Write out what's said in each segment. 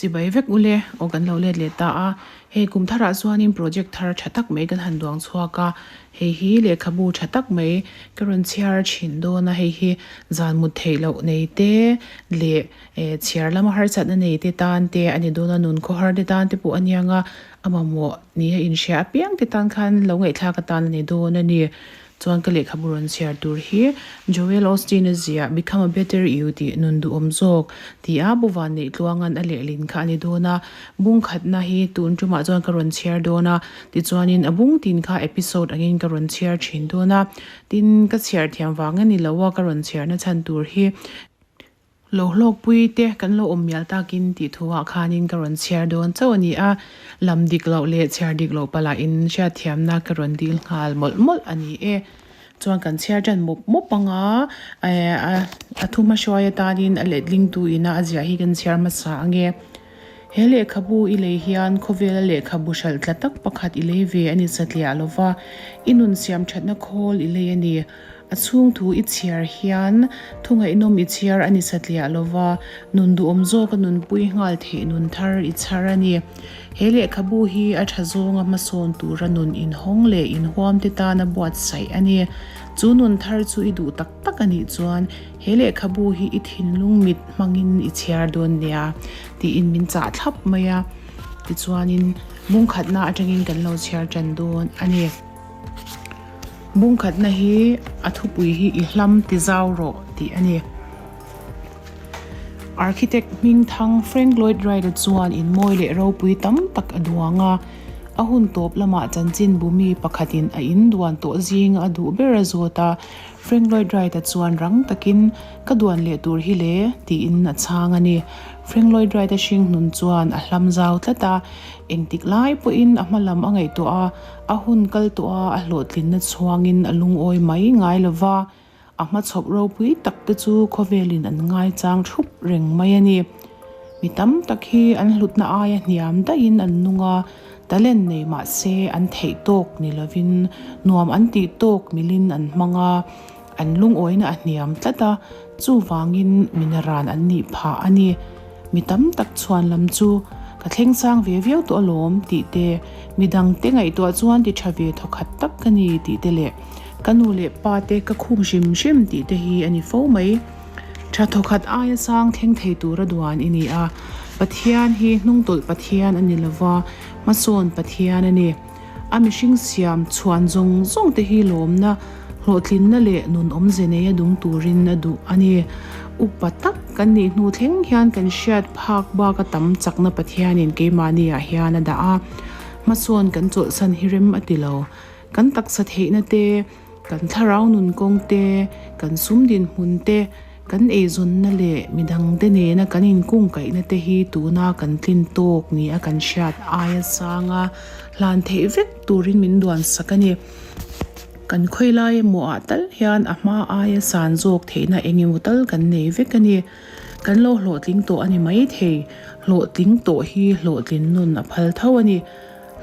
Chibai vek ule aw kan lo let leh ta a, hei kum tharah chuanin project thar tha tak mai kan han duang chhuak a, hei hi lehkhabu tha tak mai ka rawn chhiar thin dawn a, hei hi zan mut theih loh nei te leh eh chhiar lama harsatna nei te tan te a ni dawn a, nun khawhar te tan te pawh a niang a, a mamawh ni a inhria apiang te tan khan lo ngaihthlak atan a ni dawn a ni. Chuan ka lehkhabu rawn chhiar tur hi Joel Osteen a ziah Become a Better You tih nun duhawm zawk tih a Bu Vanneih Tluanga'n a lehlin kha a ni dawn a. Bung khatna hi tun tumah chuan ka rawn chhiar dawn a, tichuanin a bung tin kha episode angin ka rawn chhiar thin dawn a. Tin, ka chhiar thiam vang a ni lo a, ka rawn chhiarna chhan tur hi. Lo hlawkpui te kan lo awm mial takin tih thu ah khanin ka rawn chhiar dawn chauh a ni a, lam dik loh leh chhiar dik loh palh ah in hriatthiamna ka rawn dil nghal mawlh mawlh a ni e. Chuan kan chhiar tan mawp mawp ang a, a thu hmahruai atanin a letlingtu ina a ziah hi kan chhiar hmasa ang e. He lehkhabu i lei hian khawvela lehkhabu hralh tla tak pakhat i lei ve a ni satliah lova, i nun siam thatna khawl i lei a ni. A chhung thu i chhiar hian thu ngaihnawm i chhiar a ni satliah lova, nun duhawm zawka nunpui nghal theih nun thar i chhar a ni. He lehkhabu hi a tha zawnga hmasawn tura nun inhawng leh inhuamte tana buatsaih a ni. Chu nun thar chu i duh tak tak a nih chuan he lehkhabu hi i thinlung mit hmangin i chhiar dawn nia tiin min chah thlap mai a. Tichuanin bungkhatna atangin kan lo chhiar tan dawn a ni. Bungkhatna hi a thupui hi i hlam ti zau rawh tih a ni. Architect hming thang Frank Lloyd Wright-a chuan in mawi leh ropui tam tak a duang a, a hun tawp lamah chanchin bu mi pakhatin a in duan tawh zinga a duh ber a zawt a, Frank Lloyd Wright-a chuan rang takin Ka duan leh tur hi le tiin a chhang a ni. Frank Lloyd Wright-a hringnun chuan a hlam zau tlat a, engtik lai pawhin a hma lam a ngaihtuah a, A hun kal tawh a, a hlawhtlinna chhuangin a lungawi mai ngai lo va, a hmachhawp ropui tak te chu khawvelin an ngaichang thup reng mai a ni. Mi tam tak hi an hlutna aia hniam daihin an nung a, talent nei mah se an theih tawk ni lovin nuam an tih tawk milin an hmang a, an lungawina a hniam tlat a, chuvangin mi naran an nih phah a ni. Mi tam tak chhuan lam chu ka thleng sang ve viau tawh alawm tih te, mi dangte ngaihtuah chuan ti tha ve thawkhat tak ka ni tih te leh ka nu leh pa te ka khum hrim hrim tih te hi a ni fo mai. Tha thawkhat aia sang thleng thei tura duan i ni a, Pathian hi hnungtawlh Pathian a ni lova, hmasawn Pathian a ni. A mihring siam chhuan zawng zawng te hi lawmna, hlawhtlinna leh nun awmze nei a dung turin a duh a ni. Upa tak kan nih hnu thleng hian kan hriat phak bak a tam chakna Pathianin keimahni ah hian a dah a, hmasawn kan chawlhsan hi rem a ti lo. Kan taksa theihna te, kan thlarau nun kawng te, kan sum dinhmun te, Kan eizawnna leh midangte nena kan inkungkaihna te hi tuna kan tlin tawk ni a kan hriat aia sanga hlan theih vek turin min duansak a ni. Kan khawi lai emaw ah tal hian a hma aia san zawk theihna eng emaw tal kan nei vek a ni. Kan lo hlawhtling tawh a ni mai thei. Hlawhtling tawh hi hlawhtlin nun a phal tho a ni.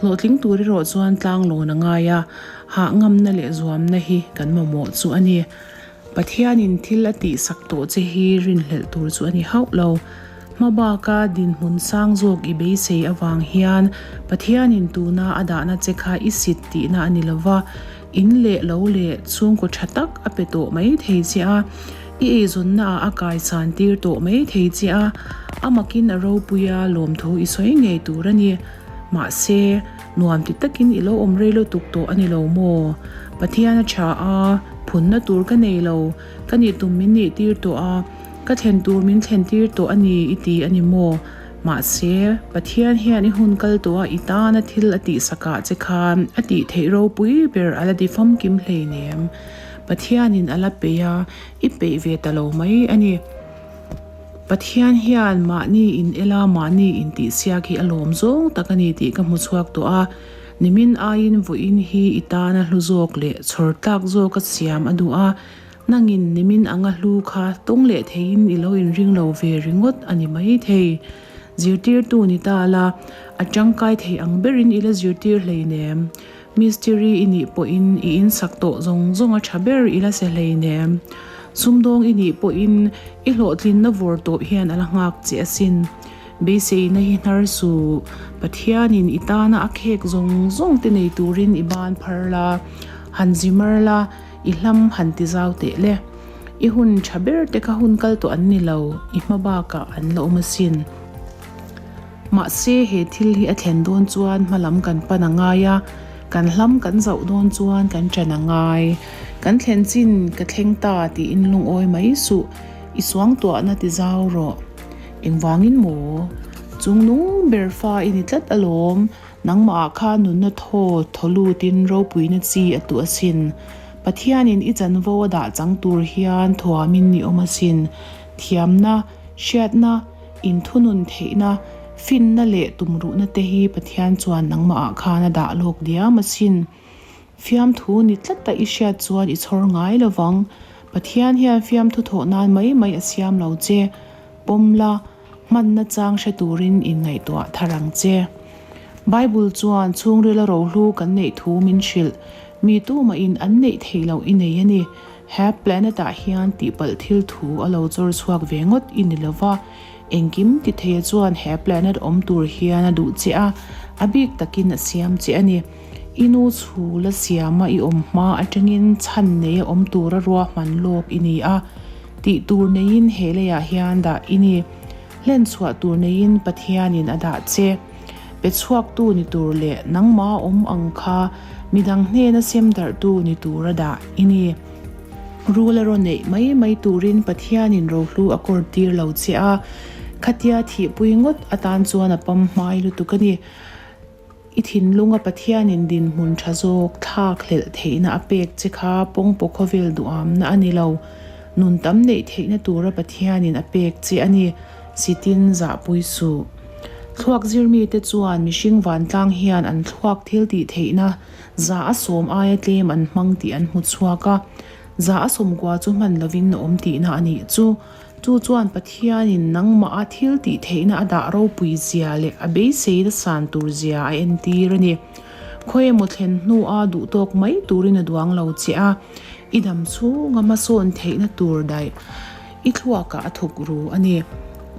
Hlawhtling tur erawh chuan tlanglawn a ngai a, hah ngamna leh zuamna hi kan mamawh chu a ni. Pathianin thil a tihsak tawh che hi rinhlelh tur chu a ni hauh lo. Hma baka dinhmun sang zawk i beisei avang hian Pathianin tuna a dahna che kha i sit tihna a ni lo va, in leh lo leh chhungkaw tha tak a pe tawh mai thei che a, i eizawnnaah a kaisan tir tawh mai thei che a, a makin a ropui a lawmthu i sawi ngei tur a ni. Mahse, nuam ti takin i lo awm rei lutuk tawh a ni lo maw? Pathian a tha a, phunna tur ka nei lo, ka nih tum min nih tir tawh a, ka thlen tur min thlen tir tawh a ni i ti a ni maw? Mahse, Pathian hian i hun kal tawh a i tana thil a tihsakah che khan a tih theih ropui ber a la ti famkim hleinem. Pathianin a la peih a, i peih ve ta lo mai a ni. Pathian hian mahni in ela mahni in tih siak hi a lawm zawng tak a ni tih ka hmu chhuak tawh a, nimin aiin vawiin hi i tana hlu zawk leh chhawr tlak zawk a siam a duh a, nangin nimin anga hlu kha tawng leh theiin i lo inring lo ve ringawt a ni mai thei. Zirtirtu ni ta la, a tangkai thei ang berin i la zirtir hleinem. Mistiri i nih pawhin i insak tawh zawng zawng a tha ber i la se hleinem. Sumdawng i nih pawhin i hlawhtlinna vawr tawh hian a la nghak che asin. Beiseina hi hnar suh. Pathianin i tana a khek zawng zawng te nei turin i ban phar la, han zi mar la, i hlam han ti zau teh le. I hun tha ber te kha hun kal tawh an ni lo, i hma bakah an la awm asin. Mahse he thil hi a thlen dawn chuan hma lam kan pan a ngai a, kan hlam kan zauh dawn chuan kan ṭan a ngai. Kan thlen chin ka thleng ta tiin lungawi mai suh, i suangtuahna ti zau rawh. Engvangin maw? Chungnung ber fa i ni tlat alawm, nangmahah khan nunna thaw thaw lutin ropuina chi a tuh asin. Pathianin i chanvo a dah chang tur hian thuamin i awm asin. Thiamna, hriatna, Inthunun theihna, finna leh tumruhna te hi Pathian chuan nangmahah khan a dah lawk diam asin. Fiamthu ni tlata i hriat chuan i chhawr ngai lovang. Pathian hian fiamthu thawh nan mai mai a siam lo che. Pawm la, hmanna chang hre turin inngaihtuah thar ang che. Bible chuan chhungrila rohlu kan neih thu min hrilh. Mi tumahin an neih theih loh i nei a ni. He planet ah hian tihpalh thil thu a lo chawr chhuak ve ngawt i ni lova, engkim ti theia chuan he planet awm tur hian a duh che a, a bik takin a siam che a ni. I nu chhul a siama i awm hma atangin chhan nei a awm tura ruahman lawk i ni a, tih tur neiin he leiah hian dah i ni. Hlen chhuah tur neiin Pathianin a dah che. Pe chhuaktu ni tur leh nangmah awm ang kha midang hnena sem darhtu ni tura dah i ni. Rul a rawn neih mai mai turin Pathianin rohlu a kawr tir lo che a, khatia thihpui ngawt atan chuan a pam hmai lutuk a ni. I thinlunga Pathianin dinhmun tha zawk thlak hlelh theihna a pek che kha pawngpaw khawvel duhamna a ni lo. Nun tam neih theihna tura Pathianin a pek che a ni, sitin zahpui suh. Thluak zirmite chuan mihring vantlang hian an thluak thil tih theihna za a sawm aia tlem an hmang tih an hmu chhuak a, za a sawmkua chu hman lovin a awm tihna a nih chu. Chu chuan Pathianin nangmah a thil tih theihna a dah ropui zia leh a beiseina san tur zia a entir a ni. Khawi emaw thlen hnua duhtawk mai turin a duang lo che a, i dam chhunga hmasawn theihna tur daih i thluakah a thuk ru a ni.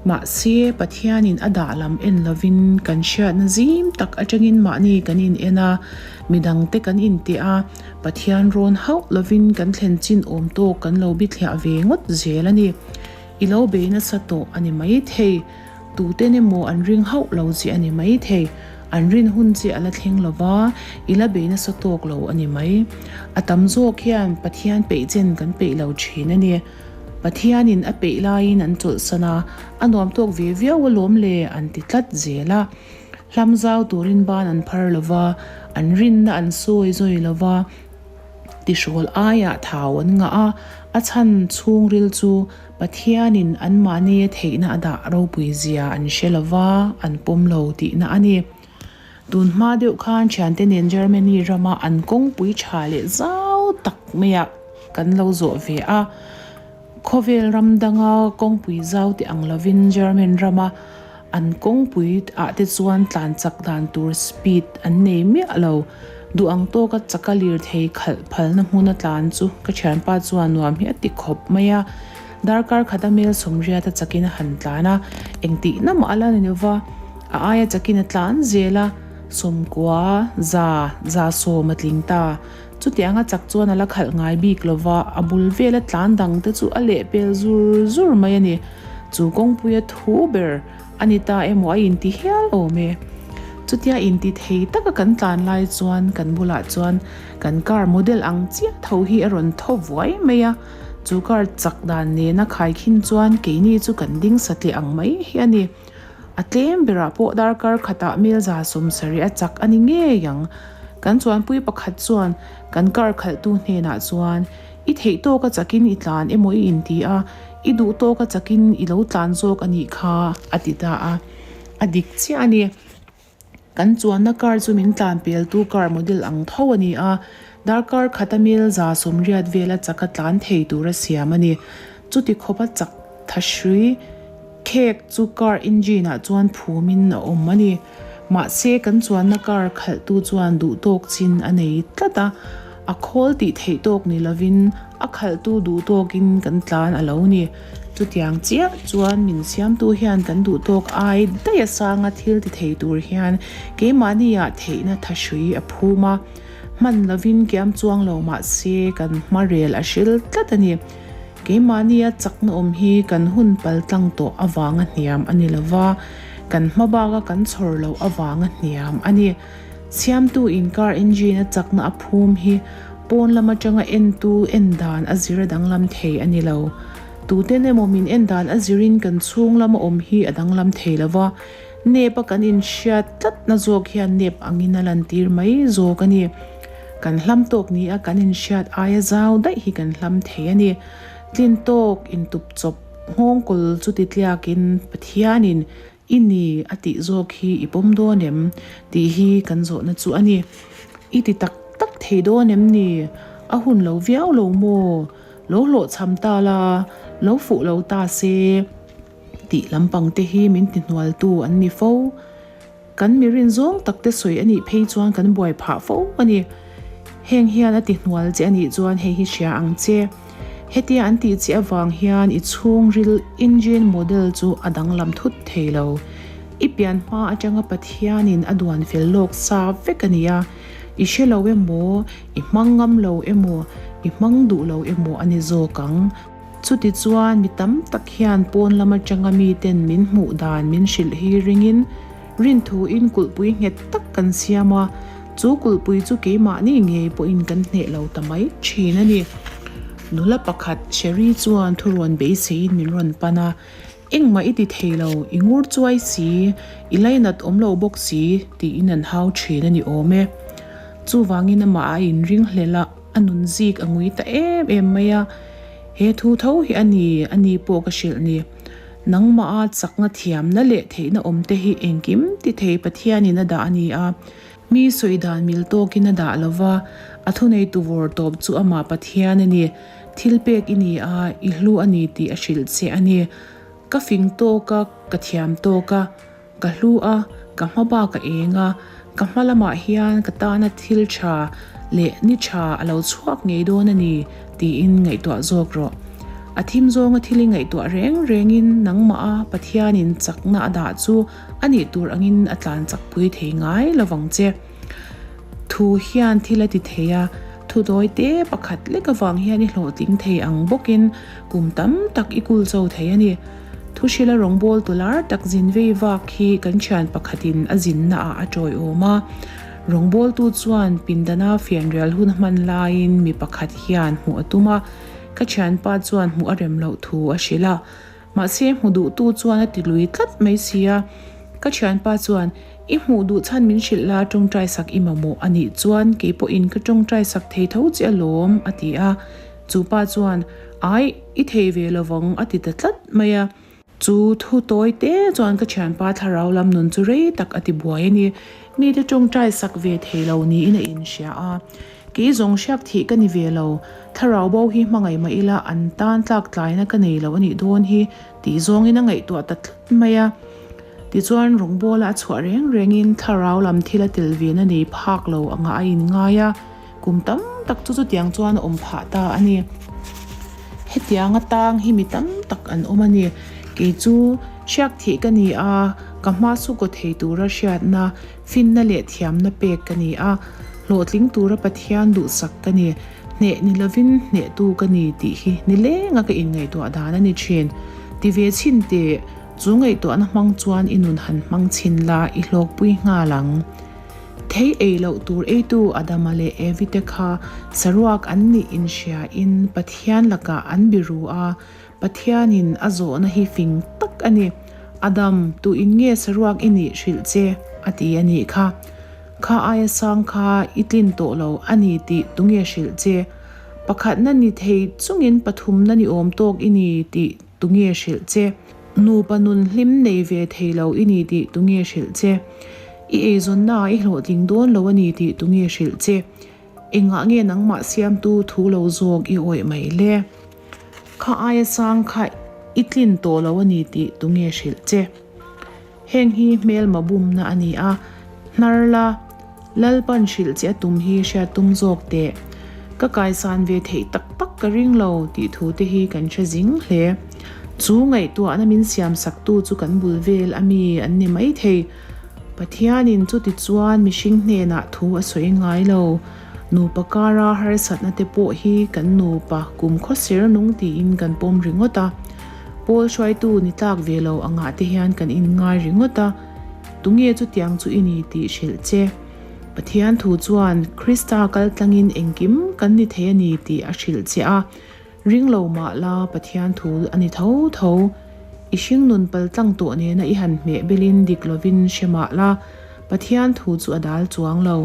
Mahse, Pathianin a dah lam en lovin kan hriatna zim tak atangin mahni kan in en a, midangte kan inteh a, Pathian rawn hauh lovin kan thlen chin awm tawk kan lo bithliah ve ngawt zel a ni. I lo bei nasa tawh a ni mai thei. Tuten emaw an ring hauh lo che a ni mai thei. An rin hun che a la thleng lo va, i la bei nasa tawk lo a ni mai. A tam zawk hian Pathian peih chen kan peih lo thin a ni. Pathianin a peih laiin an chawlhsan a, a nuam tawk ve viau alawm le an ti tlat zel a. Hlam zau turin ban an phar lo va, an rinna an sawi zawi lo va, tihrawl aiah thau an ngah a, a chhan chhungril chu Pathianin anmahni a theihna a dah ropui zia an hre lo va, an pawm lo tihna a ni. Tun hma deuh khan thiante nen Germany rama an kawngpui tha leh zau tak maiah kan lo zawh ve a. Khawvel ram danga kawngpui zau te ang lovin German rama an kawngpui ah te chuan tlan chak dan tur speed an nei miah lo. Duh ang tawka chaka lirthei khalh phalna hmuna tlan chu ka thianpa chuan nuam hi a ti khawp mai a. Darkar khata mel sawmriat a chakin a han tlan a, engtihna mah a la ni lova, a aia chakin a tlan zel a, sawmkua za za sawm a tling ta. Chutiang a chak chuan a la khalh ngai bik lo va, a bul vela tlan dang te chu a lehpel zur zur mai a ni. Chu kawngpuia thu ber a ni ta emaw a inti hial awm e. Chutia inti thei taka kan tlan lai chuan kan bulah chuan kan car model ang chiah tho hi a rawn thaw vuai mai a. Chu car chak dan nena khaikhin chuan keini chu kan ding satliah ang mai hi a ni. A tlem berah pawh darkar khatah Milza 70 a chak a ni ngei ang. Kan chuanpui pakhat chuan kan car khalhtu hnenah chuan, I theih tawka chakin i tlan emaw i inti a, i duh tawka chakin i lo tlan zawk a nih kha, a ti ta a. A dik chiah a ni. Kan chuanna car chu min tlan peltu car model ang tho a ni a, darkar khata mil 180 vela chaka tlan thei tura siam a ni. Chuti khawpa chak thahrui khek chu car engine ah chuan phumin a awm a ni. Mahse kan chuanna car khalhtu chuan duhtawk chin a nei tlat a, a khawl tih theih tawk ni lovin a khalhtu duhtawkin kan tlan a lo ni. Chutiang chiah chuan min siamtu hian kan duh tawk ai daih a sanga thil ti thei tur hian keimahniah theihna thahrui a phum a. Hman lovin kiam chuang lo mah se kan hma rel a hril tlat a ni. Keimahnia chakna awm hi kan hun pal tlang tawh avanga hniam a ni lova, kan hma baka kan chhawr loh avanga hniam a ni. Siamtu in car engine a chakna a phum hi pawn lam atanga entu en dan a zir a danglam thei a ni lo. Tuten emaw min en dan a zirin kan chhung lama awm hi a danglam thei lo va, nep a kan inhriat tlatna zawk hian nep angin a lantir mai zawk a ni. Kan hlam tawk ni a kan inhriat aia zau daih hi kan hlam thei a ni. Tlin tawk intup chawp nghawngkawl chu ti tliakin Pathianin I ni a tih zawk hi i pawm dawn em? tih hi kan zawhna chu a ni. I ti tak tak thei dawn em ni? A hun lo viau lo maw? Lo hlawhchham ta la, lo fuh lo ta se tih lampang te hi min ti hnualtu an ni fo. Kan mi rin zawng tak te sawi a nih phei chuan kan buai phah fo a ni. Heng hian a ti hnual che a nih chuan hei hi hria ang che. Hetia an tih che avang hian i chhungril engine model chu a danglam thut thei lo. I pian hma atanga Pathianin a duan fel lawk sa vek a ni a, i hre lo emaw, i hmang ngam lo emaw, i hmang duh lo emaw a ni zawk ang. Chutichuan mi tam tak hian pawn lam atanga miten min hmuh dan min hrilh hi ringin rinthuin kulhpui nghet tak kan siam a, chu kulhpui chu keimahni ngei pawhin kan hneh lo ta mai thin a ni. Nula pakhat Sherry chuan thurawn beiseiin min rawn pan a, Engmah i ti thei lo, i ngur chuai si, i lainat awm lo bawk si, tiin an hau thin a ni awm e. Chuvangin amah a inringhlel a. A nun zik a ngui ta em em mai a, he thu tho hi a ni, a ni pawh ka hrilh ni. Nangmah a chakna thiamna leh theihna awm te hi engkim ti thei Pathianin a dah a ni a, mi sawi dan mil tawkin a dah lo va, a thuneitu vawr tawp chu amah Pathian a ni, thil pek i ni a, i hlu a ni tih a hrilh che a ni. Ka fing tawk a, ka thiam tawk a. Ka hlu a, ka hma bak a eng a, ka hma lamah hian ka tana thil tha leh ni tha a lo chhuak ngei dawn a ni tiin ngaihtuah zawk rawh. A thim zawnga thil i ngaihtuah reng rengin nangmah a Pathianin chakna a dah chu a nih tur angin a tlan chakpui thei ngai lovang che. Thu hian thil a ti thei a, thu dawi te pakhat lek avang hian i hlawhtling thei ang bawkin kum tam tak i kul cho thei a ni. Thu hrila rawngbâwl tu lar tak zin vei vak hi kan thian pakhatin a zinna ah a tawiawm a. Rawngbâwltu chuan pindana fianrial hun a hman laiin mi pakhat hian hmuh a tum a, ka thianpa chuan hmuh a rem loh thu a hrilh a. Mahse hmu duhtu chuan a ti lui tlat mai si a. Ka thianpa chuan, I hmuh duh chhan min hrilh la tawngtai sak i mamawh a nih chuan kei pawhin ka tawngtai sak thei tho che alawm, a ti a. Chu pa chuan, Ai, i thei ve lovang a ti ta tlat mai a. Chu thu tawi te chuan ka thianpa thlarau lam nun chu rei tak a ti buai a ni. Mite tawngtai sak ve thei lo niin a inhria a. Kei zawng hriak thih ka ni ve lo, thlarau bo hi hmangaih mah ila an tan tlak tlaina ka nei lo a nih dawn hi tih zawngin a ngaihtuah ta tlat mai a. Tichuan rawngbawla a chhuah reng rengin thlarau lam thil a tel vena nei phak lo angah a inngai a. Kum tam tak chu chutiang chuan a awm phah ta a ni. Hetiang atang hi mi tam tak an awm a ni. Kei chu hriak thih ka ni a, ka hma su kaw thei tura hriatna, finna leh thiamna pek ka ni a, hlawhtling tura Pathian duhsak ka ni, hneh ni lovin hnehtu ka ni tih hi nilenga ka inngaihtuah dan a ni thin. Ti ve chhin teh, chu ngaihtuahna hmang chuan i nun han hmang chhin la, i hlawkpui nghal ang. Thei ei loh tur eitu Adama leh Evi te kha saruak an nih inhriain Pathian lakah an biru a, Pathianin a zawhna hi fing tak a ni. Adam, tuin nge saruak i nih hrilh che? a ti a nih kha. Kha aia sang kha i tlin tawh lo a ni tih tunge hrilh che? Pakhatna ni thei chungin pathumna ni awm tawk i ni tih Tunge hrilh che? Nupa nun hlim nei ve thei lo i ni tih tunge hrilh che? I eizawnna ah i hlawhtling dawn lo a ni tih tunge hrilh che? Engah nge nangmah siamtu thu lo zawk i awih mai le? Kha aia sang kha i tlin tawh lo a ni tih tunge hrilh che? Heng hi hmelma bumna a ni a, hnar la, Lalpan hrilh che a tum hi hriat tum zawk teh. Ka kaisan ve theih tak tak ka ring lo tih thu te hi kan hre zing hle. Chu ngaihtuahna min siamsaktu chu kan bul vel a mi an ni maithei. Pathianin chuti chuan mihring hnenah thu a sawi ngai lo. Nupa kara harsatna te pawh hi kan nupa kum khawser nung tiin kan pawm ringawt a. Pawl hruaitu ni tlak ve lo angah te hian kan inngai ringawt a. Tunge chutiang chu i ni tih hrilh che. Pathian thu chuan Krista kal tlangin engkim kan ni thei a ni tih a hrilh che a. Ring lo mah la Pathian thu a ni tho tho. I hringnun pal tlang tawh nena i han hmeh belin dik lovin hre mah la, Pathian thu chu a dal chuang lo.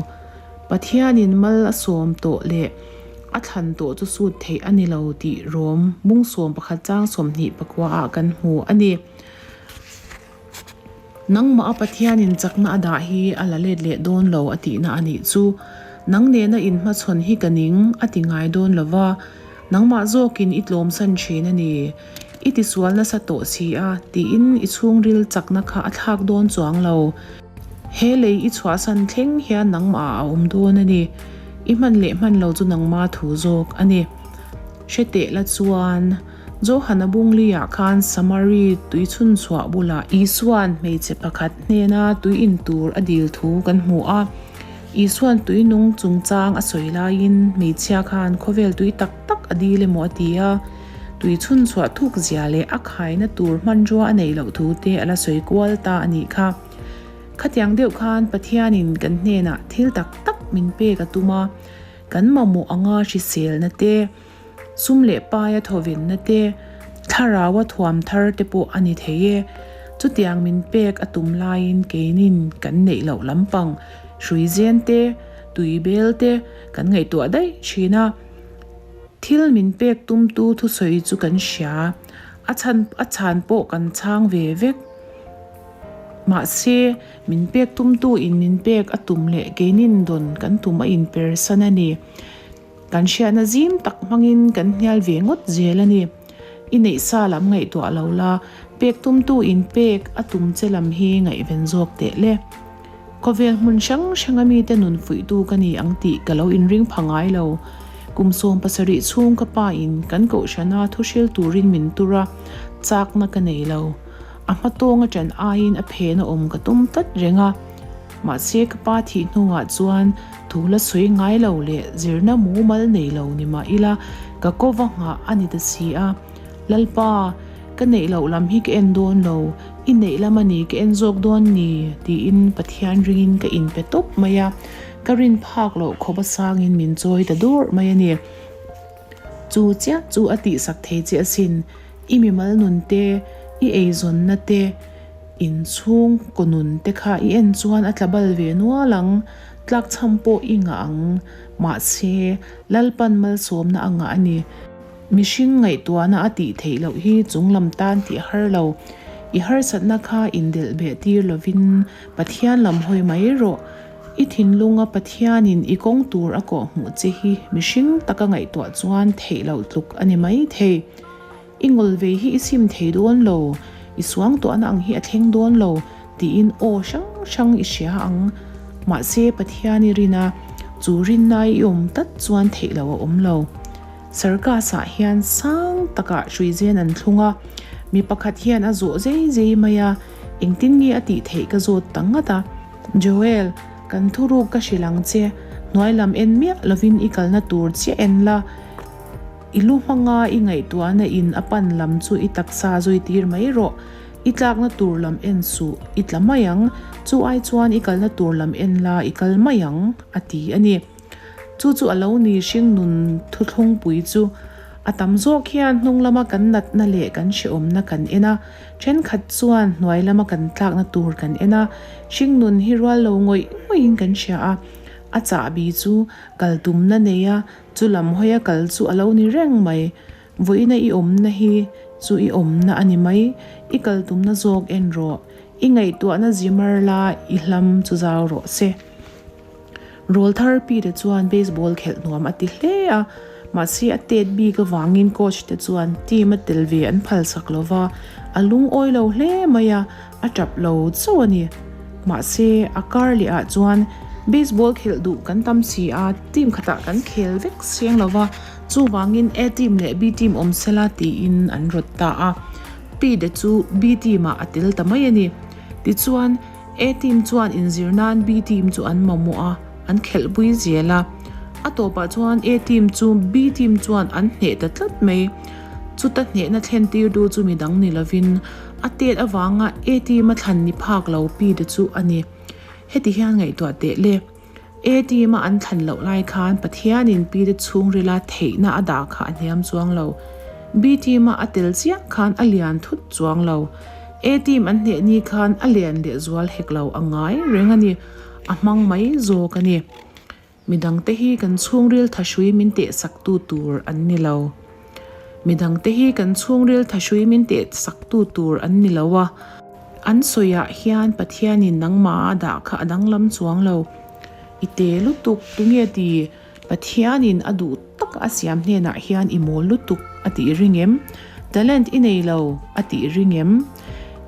Pathianin mal a sawm tawh leh a thlan tawh chu sut theih a ni lo tih Rom bung 11 chang 20 pakua ah kan hmu a ni. Nangmah a Pathianin chakna a dah hi a la let leh dawn lo a tihna a nih chu. Nang nena inhmachhawn hi ka ning a ti ngai dawn lo va, nangmah zawkin i tlawmsan thin a ni. I tisual nasa tawh si a, tiin i chhungril chakna kha a thlak dawn chuang lo. He lei i chhuahsan thleng hian nangmah a awm dawn a ni. I hman leh hman lo chu nangma thu zawk a ni. Hre teh la chuan. Johana Bungli-ah khan Samari tui chhunchhuah bulah Isua'n hmeichhe pakhat hnena tui in tur a dil thu kan hmu a. Isua'n tui nung chungchang a sawi laiin hmeichhia khan khawvel tui tak tak a dil emaw a ti a. Tui chhunchhuah thuk zia leh a khaina tur hmanrua a neih loh thu te a la sawi kual ta a nih kha. Khatiang deuh khan Pathianin kan hnenah thil tak tak min pek a tum a, kan mamawh anga hriselna te, Sum leh paia thawvenna te, thlaraua thuam thar te pawh a ni thei e. Chutiang min pek a tum laiin keinin kan neih loh lampang hrui zen te, tui bel te kan ngaihtuah daih thin a. Thil min pek tumtu thusawi chu kan hria, a chhan a chhan pawh kan chhang ve vek. Mahse, min pek tumtu in min pek a tum leh keinin dawn kan tum a inpersan a ni. Kan hriatna zim tak hmangin kan hnial ve ngawt zel a ni. I neih sa lam ngaihtuah lo la, pek tumtu in pek a tum che lam hi ngaihven zawk teh le. Khawvel hmun hrang hranga mite nun fuihtu ka ni ang tih ka lo inring pha ngai lo. Kum 70 chhung ka pa in kan kohhrana thu hril turin min tur a, chakna ka nei lo. A hma tawng a ṭan aiin a phen a awm ka tum tlat reng a. Mahse ka pa thih hnungah chuan thu la sawi ngai lo leh zirna mumal nei lo ni mah ila ka ko va nghah a ni ta si a. Lalpa, ka neih loh lam hi ka en dawn lo, i neih lam a ni ka en zawk dawn ni tiin Pathian ringin ka inpe tawp mai a, ka rin phak loh khawp a sangin min chawi ta dawrh mai a ni. Chu chiah chu a tihsak thei che asin, i mimal nun te, i eizawnna te, Inchhung kaw nun te kha i en chuan a tla bal ve nual ang, tlakchham pawh i ngah ang. Mahse, Lalpan malsawmna a ngah a ni. Mihring ngaihtuahna a tih theih loh hi chunglam tan tih har lo. I harsatna kha indelh beh tir lovin Pathian lam hawi mai rawh. I thinlunga Pathianin i kawng tur a kawhhmuh che hi mihring taka ngaihtuah chuan theih loh tluk a ni mai thei. I ngawl ve hi i sim thei dawn lo, i suang tuahna ang hi a thleng dawn lo tiin aw hrang hrang i hria ang. Mahse Pathian i rin a, chu rinna i awm tlat chuan theih loh a awm lo. Circus ah hian sang takah hruizen an thlung a, mi pakhat hian a zawh zei zei mai a, engtin nge a tih theih ka zawt ta ngat a. Joel, kan thuruk ka hrilh ang che, hnuai lam en miah lovin i kalna tur chiah en la, I lu hmanga i ngaihtuahna in a pan lam chu i taksa zui tir mai rawh. I tlakna tur lam en suh, i tla mai ang, chu ai chuan i kalna tur lam en la i kal mai ang, a ti a ni. Chu chu a lo ni hringnun thuthlungpui chu. A tam zawk hian hnung lama kan natna leh kan hrehawmna kan en a, thenkhat chuan hnuai lama kan tlakna tur kan en a, hringnun hi rual lo ngawih ngawihin kan hria a. A chahbi chu kal tumna nei a, Chu lam hawia kal chu a lo ni reng mai. Vawiina i awmna hi chu i awmna a ni mai. I kal tumna zawk en rawh. I ngaihtuahna zimar la i hlam chu zau rawh se. Rawlthar Pete chuan baseball khelh nuam a ti hle a, mahse a tet bik avangin coach te chuan team a tel ve an phalsak lo va, a lungawi lo hle mai a, a tap lo chauh a ni. Mahse, a kar leh ah chuan baseball khelh duh kan tam si a, team khatah kan khel vek seng lo va, chuvangin A team leh B team awm sela tiin an rawt ta a. Pete chu B team-ah a tel ta mai a ni. Tichuan, A team chuan inzir nan B team chu an mamawh a, an khelhpui zel a. A tawpah chuan A team chu B team chuan an hneh ta tlat mai. Chuta hnehna thlentirtu chu midang ni lovin a tet avanga A team a thlan ni phak lo Pete chu a ni. Heti hian ngaihtuah teh le. A team a an thlan loh lai khan Pathianin Pete chhungrila theihna a dah kha a hniam chuang lo. B team a a tel chiah khan a lian thut chuang lo. A team an hneh ni khan a lian leh zual hek lo a ngai reng a ni. A hmang mai zawk a ni. Midangte hi kan chhungril thahrui min tehsaktu tur an ni lo. Midangte hi kan chhungril thahrui min tehsaktu tur an ni lo a. An sawiah hian Pathianin nangmah a dah kha a danglam chuang lo. I te lutuk, tunge ti? Pathianin a duh tak a siam hnenah hian i mawl lutuk a tih ring em? Talent i nei lo a tih ring em?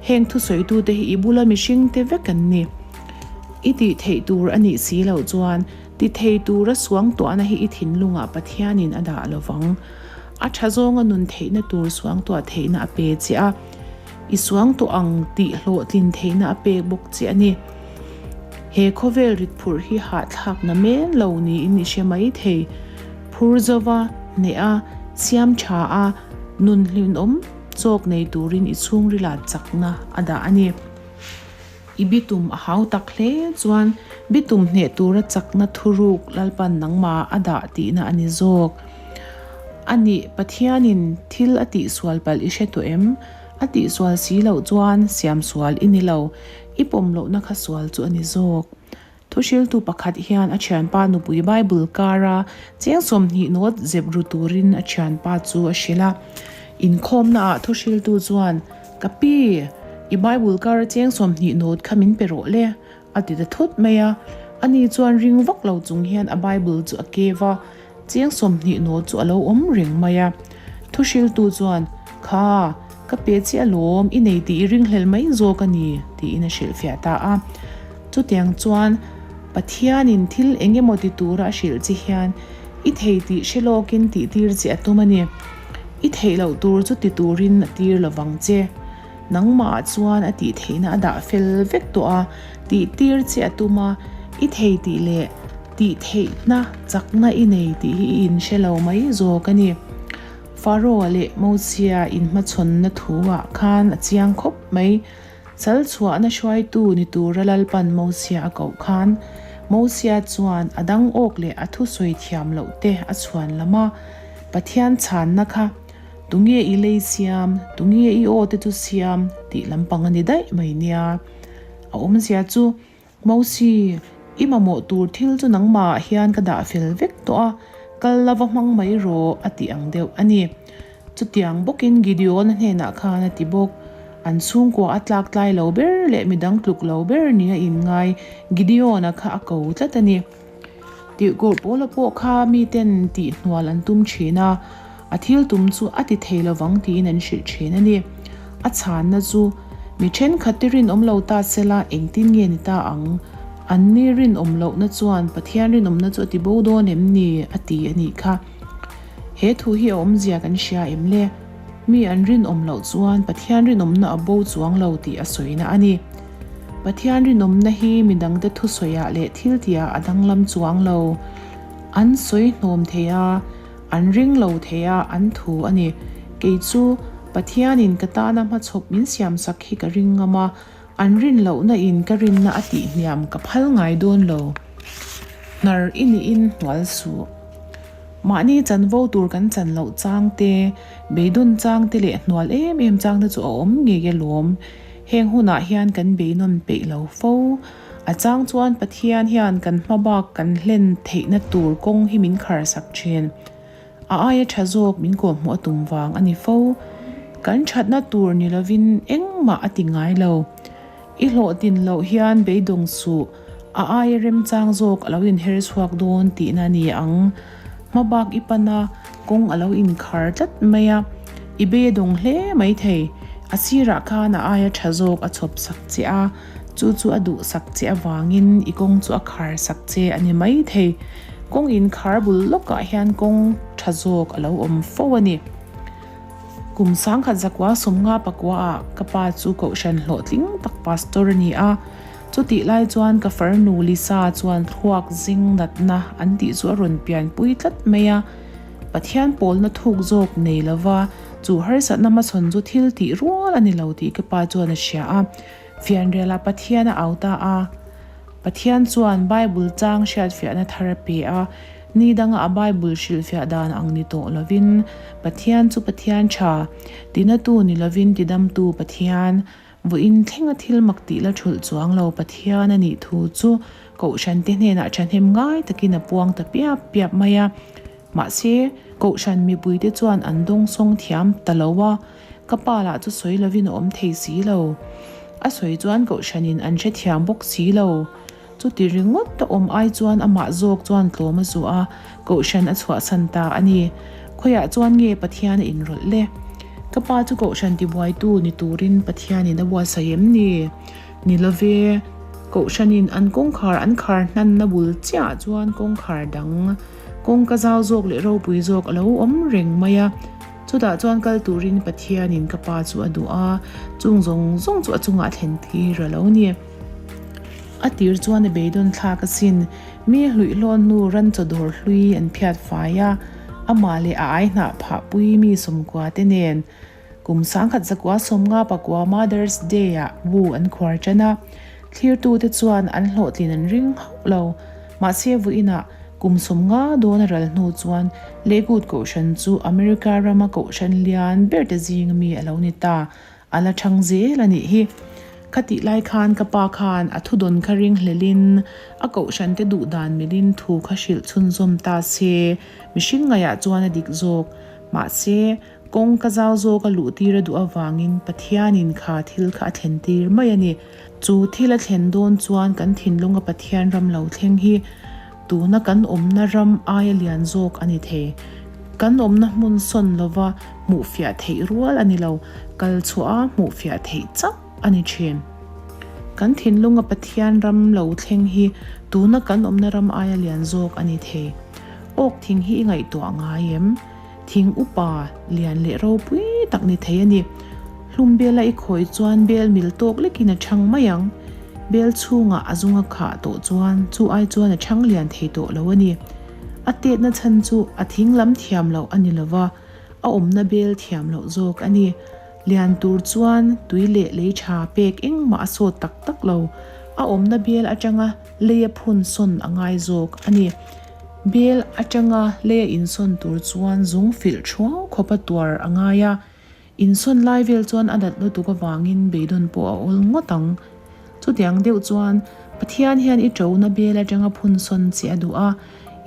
Heng thusawitute hi i bula mihringte vek an ni. I tih theih tur a nih si loh chuan ti thei tura suangtuahna hi i thinlungah Pathianin a dah lo vang. A tha zawnga nun theihna tur suangtuah theihna a pe che a, i suangtuah ang tih hlawhtlin theihna a pek bawk che a ni. He khawvel ritphurh hi hahthlakna men lo niin i hre mai thei. Phur zova, hneh a, siam tha a, nun hlimawm chawk nei turin i chhungrilah chakna a dah a ni. I bitum a hau tak hle chuan bitum hneh tura chakna thuruk Lalpan nangmah a dah tihna a ni zawk. A nih, Pathianin thil a tihsual palh i hre tawh em? A tihsual si loh chuan siamsual i ni lo. I pawm lohna kha sual chu a ni zawk. Thuhriltu pakhat hian a thianpa nupui Bible kara cheng 20 nawt zep ru turin a thianpa chu a hrilh a. Inkhawmnaah thuhriltu chuan, Ka pi, i Bible kara cheng 20 nawt kha min pe rawh le, a ti ta thut mai a. Ani chuan ring vak lo chung hian a Bible chu a kev a, cheng 20 nawt chu a lo awm reng mai a. Thuhriltu chuan, Kha, ka pe chiah alawm, i nei tih i ringhlel mai zawk a ni, tiin a hrilhfiah ta a. Chutiang chuan Pathianin thil eng emaw ti tura a hrilh che hian i thei tih hre lawkin tih tir che a tum a ni. I theih loh tur chu ti turin a tir lo vang che. Nangmahah chuan a tih theihna a dah fel vek tawh a, tih tir che a tum a, i thei tih leh tih theihna chakna i nei tih hi i inhre lo mai zawk a ni. Pharaoh-a leh Mosia inhmachhawnna thu-ah khan a chiang khawp mai. Sal chhuahna hruaitu ni tura Lalpan Mosia a koh khan, Mosia chuan a dang awk leh a thusawi thiam loh te a chhuan lam a, Pathian chhanna kha, Tunge i lei siam, tunge i aw te chu siam tih lampang a ni daih mai nia. A awmzia chu, Mosi, i mamawh tur thil chu nangmahah hian ka dah fel vek tawh a, kal la va hmang mai rawh, a ti ang deuh a ni. Chutiang bawkin Gideon-a hnenah khan a ti bawk. An chhungkua a tlak tlai lo ber leh midang tluk lo ber nia inngai Gideon-a kha a ko tlat a ni. Tihkurh pawla pawh kha miten tihhnual an tum thin a, a thil tum chu a ti thei lovang tiin an hrilh thin a ni. A chhanna chu, Mi thenkhat te rinawm lo ta sela engtin nge ni ta ang? Anni rinawm lohna chuan Pathian rinawmna chu a ti bo dawn em ni? a ti a nih kha. He thu hi a awmzia kan hria em le? Mi an rinawm loh chuan Pathian rinawmna a bo chuang lo tih a sawina a ni. Pathian rinawmna hi midangte thusawiah leh thiltihah a danglam chuang lo. An sawi hnawm thei a, an ring lo thei a, an thu a ni. Kei chu Pathianin ka tana hmachhawp min siamsak hi ka ring ngam a, an rin lohna in ka rinna a tihhniam ka phal ngai dawn lo. Hnar i nihin hnual suh. Mahni chanvo tur kan chan loh chang te, beidawn chang te leh hnual em em chang te chu a awm ngei alawm. Heng hunah hian kan beinawn peih lo fo. A chang chuan Pathian hian kan hma bak kan hlen theihna tur kawng hi min kharsak thin. A aia tha zawk min kawhhmuh a tum vang a ni fo. Kan thatna tur ni lovin engmah a ti ngai lo. I hlawhtlin loh hian beidawng suh, a aia remchang zawk a lo inher chhuak dawn tihna a ni ang. Hmabak i pan a, kawng a lo inkhar tlat mai a, i bei a dawng hle mai thei. A sirah khan a aia tha zawk a chhawp sak che a, chu chu a duh sak che avangin i kawng chu a khar sak che a ni mai thei. Kawng inkhar bul lawkah hian kawng tha zawk a lo awm fo a ni. Kum 1959 ah ka pa chu kohhran hlawhtling tak pastor a ni a. Chutih lai chuan ka farnu Lisa chuan thluak zing natna an tih chu a rawn pianpui tlat mai a. Pathian pawlna thuk zawk nei lova chu harsatna hmachhawn chu thil tih rual a ni lo tih ka pa chuan a hria a. Fianrialah Pathian a au ta a. Pathian chuan Bible chang hriatfiahna thar a pe a, ni danga a Bible hrilhfiah dan ang ni tawh lovin, Pathian chu Pathian tha, tinatu ni lovin tidamtu Pathian, vawiin thlenga thil mak tih la thulh chuang lo Pathian a nih thu chu Kohhrante hnenah thahnem ngai takin a puang ta piap piap mai a. Mahse, Kohhran mipuite chuan an dawngsawng thiam ta lo a, ka pa lah chu sawi lovin a awm thei si lo. A sawi chuan Kohhranin an hrethiam bawk si lo. Chuti ringawt a awm ai chuan amah zawk chuan tlawm a zuah a, Kohhran a chhuahsan ta a ni. Khawiah chuan nge Pathian a inrawlh le? Ka pa chu Kohhran tibuaitu ni turin Pathianin a buatsaih em ni? Ni love, Kohhranin an kawngkhar an khar hnanna bul chiahah chuan kawngkhar dang, kawngka zau zawk leh ropui zawk a lo awm reng mai a. Chutah chuan kal turin Pathianin ka pa chu a duh a, chung zawng zawng chu a chungah a thlen tir a lo ni. A tir chuan a beidawn thlak asin, mi hluihlawn hnu ranchaw dawr hlui an phiat fai a, amah leh a ai hnah phahpui mi sawmkua te nen Kum 1959 Mother's Day-ah bu an khuar ṭan a, thlirtute chuan an hlawhtlin an ring hauh lo. Mahse vawiinah kum 50 dawn a ral hnu chuan Lakewood Kohhran chu America rama kohhran lian berte zinga mi a lo ni ta, a la ṭhang zel a nih hi. Khatih lai khan ka pa khan a thudawn kha ring hlelin a kohhrante duh dan milin thu kha hrilh chhunzawm ta se, mihring ngaihah chuan a dik zawk. Mahse, Kawng ka zau zawk a luh tir a duh avangin Pathianin kha thil kha a thlen tir mai a ni. Chu thil a thlen dawn chuan kan thinlunga Pathian ram lo thleng hi tuna kan awmna ram aia lian zawk a ni thei. Kan awmna hmun sawn lova hmuhfiah theih rual a ni lo, kal chhuah a hmuhfiah theih chauh a ni thin. Kan thinlunga Pathian ram lo thleng hi tuna kan awmna ram aia lian zawk a ni thei. Awk thing hi i ngaihtuah ngai em? Thing upa lian leh ropui tak ni thei a ni. Hlum bela i khawi chuan bel mil tawk lekin a chhang mai ang. Bel chhungah a zung a khah tawh chuan chu ai chuan a chhang lian thei tawh lo a ni. A tetna chhan chu a thing lam thiam loh a ni lova, a awmna bel thiam loh zawk a ni. Lian tur chuan tui leh lei tha pek engmah a sawt tak tak lo. A awmna bel atanga lei a phun sawn a ngai zawk a ni. Bel atanga leia insawn tur chuan zung filh thuau khawpa tuar a ngai a, insawn lai vel chuan a nat lutuk avangin beidawn pawh a awl ngawt ang. Chutiang deuh chuan Pathian hian i ṭona bel atanga phun sawn che a duh a,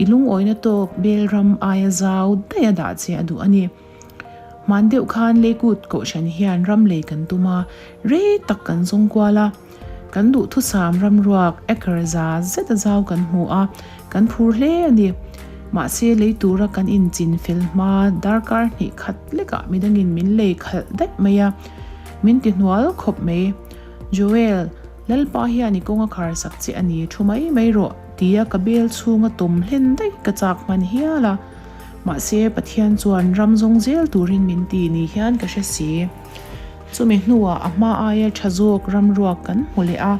i lungawina tawk bel ram aia zau daih a dah che a duh a ni. Hman deuh khan Leikut Kohhran hian ram lei kan tum a, rei tak kan zawng kual a. Kan duhthusam ramruak acre za zet a zau kan hmu a, kan phur hle a ni. Mahse lei tura kan inchin fel hma darkar hnih khat lekah midangin min lei khalh daih mai a, min ti hnual khawp mai. Joel, Lalpa hian i kawng a khar sak che a ni, thu mai mai rawh, tia ka bel chhunga tawm hlen daih ka chak hman hial a. Mahse Pathian chuan ram zawng zel turin min ti ni hian ka hre si. Chumi hnuah a hma aia tha zawk ramruak kan hmu leh a,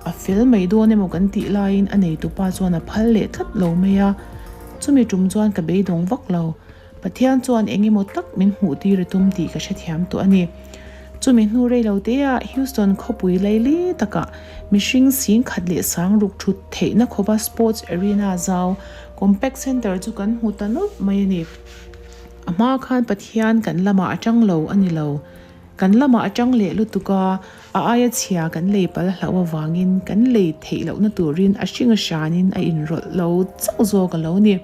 a fel mai dawn emaw kan tih laiin a neitupa chuan a phal leh tlat lo mai a. Chumi tum chuan ka beidawng vak lo. Pathian chuan eng emaw tak min hmuh tir a tum tih ka hrethiam tawh a ni. Chumi hnu rei lo teah Houston khawpui laili takah mihring sing khat leh sang ruk thut theihna khawpa sports arena zau Compact Center chu kan hmu ta nawlh mai a ni. A hma khan Pathian kan lamah a tang lo a ni lo. Kan lamah a tang leh lutuk a, a aia chhia kan lei pal hlauh avangin kan lei theih lohna turin a hring a hranin a inrawlh lo chauh zawk a lo ni.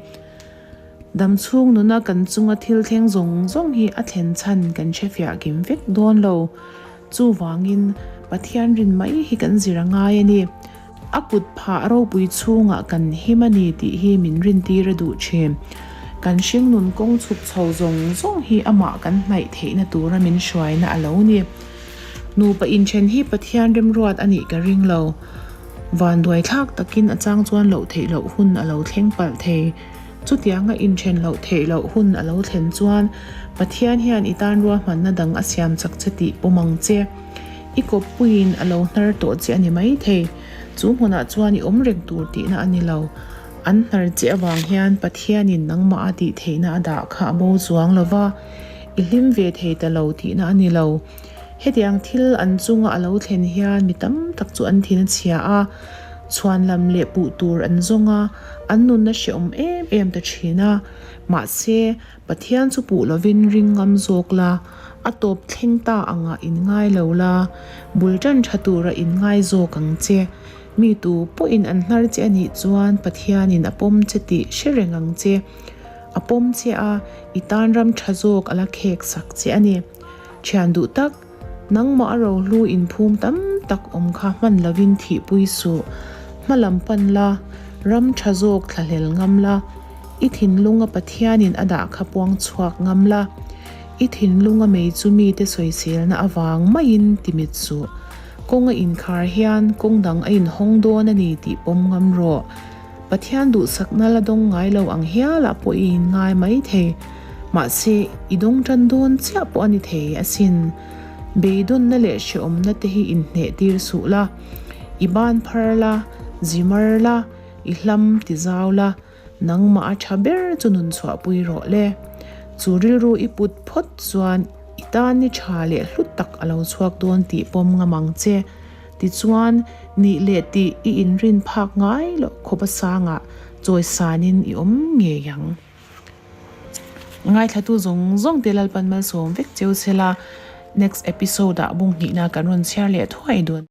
Dam chhung nuna kan chunga thil thleng zawng zawng hi a thlen chhan kan hrefiah kim vek dawn lo. Chuvangin Pathian rin mai hi kan zir a ngai a ni. A kut phah ropui chhungah kan him a ni tih hi min rintir a duh thin. Kan hringnun kawng chhuk chho zawng zawng hi amah kan hnaih theihna tura min hruaina a lo ni. Nupa inthen hi Pathian remruat a nih ka ring lo. Vanduai thlak takin a chang chuan loh theih loh hun a lo thleng palh thei. Chutianga inthen loh theih loh hun a lo thlen chuan Pathian hian i tan ruahmanna dang a siam chak che tih pawm ang che. I kawppuiin a lo hnar tawh che a ni maithei. Chu hmunah chuan i awm reng tur tihna a ni lo. An hnar che avang hian Pathianin nangmah a tih theihna a dah kha a bo chuang lo va, i hlim ve thei ta lo tihna a ni lo. Hetiang thil an chunga a lo thlen hian mi tam tak chu an thin a chhia a, chhuanlam leh puh tur an zawng a, an nunna hrehawm em em ta thin a. Mahse, Pathian chu puh lovin ring ngam zawk la, a tawp thleng ta angah inngai lo la, bul tan tha tura inngai zawk ang che. Mi tu pawhin an hnar che a nih chuan Pathianin a pawm che tih hre reng ang che. A pawm che a, i tan ram tha zawk a la khek sak che a ni. Thian duh tak, nangmah a rohlu inphum tam tak awm kha hman lovin thihpui suh. Hma lam pan la, ram tha zawk thlahlel ngam la, i thinlunga Pathianin a dah kha puang chhuak ngam la, i thinlunga mei chu mite sawiselna avang maiin ti mit suh. Kawng a inkhar hian kawng dang a inhawng dawn a ni tih pawm ngam rawh. Pathian duhsakna la dawng ngai lo ang hialah pawh i inngai mai thei. Mahse, i dawng tan dawn chiah pawh a ni thei asin. Beidawnna leh hrehawmna te hi inhneh tir suh la. I ban phar la, zi mar la, i hlam ti zau la, nangmah a tha ber chu nun chhuahpui rawh le. Chu rilru i put phawt chuan i tan ni tha leh hlu tak a lo chhuak dawn tih pawm ngam ang che. Tichuan, nih leh tih i inrin phak ngai loh khawp a sangah chawisanin i awm ngei ang. Ngaithlatu zawng zawng te Lalpan malsawm vek cheu se la, next episode ah bung hnihna kan rawn chhiar leh thuai dawn.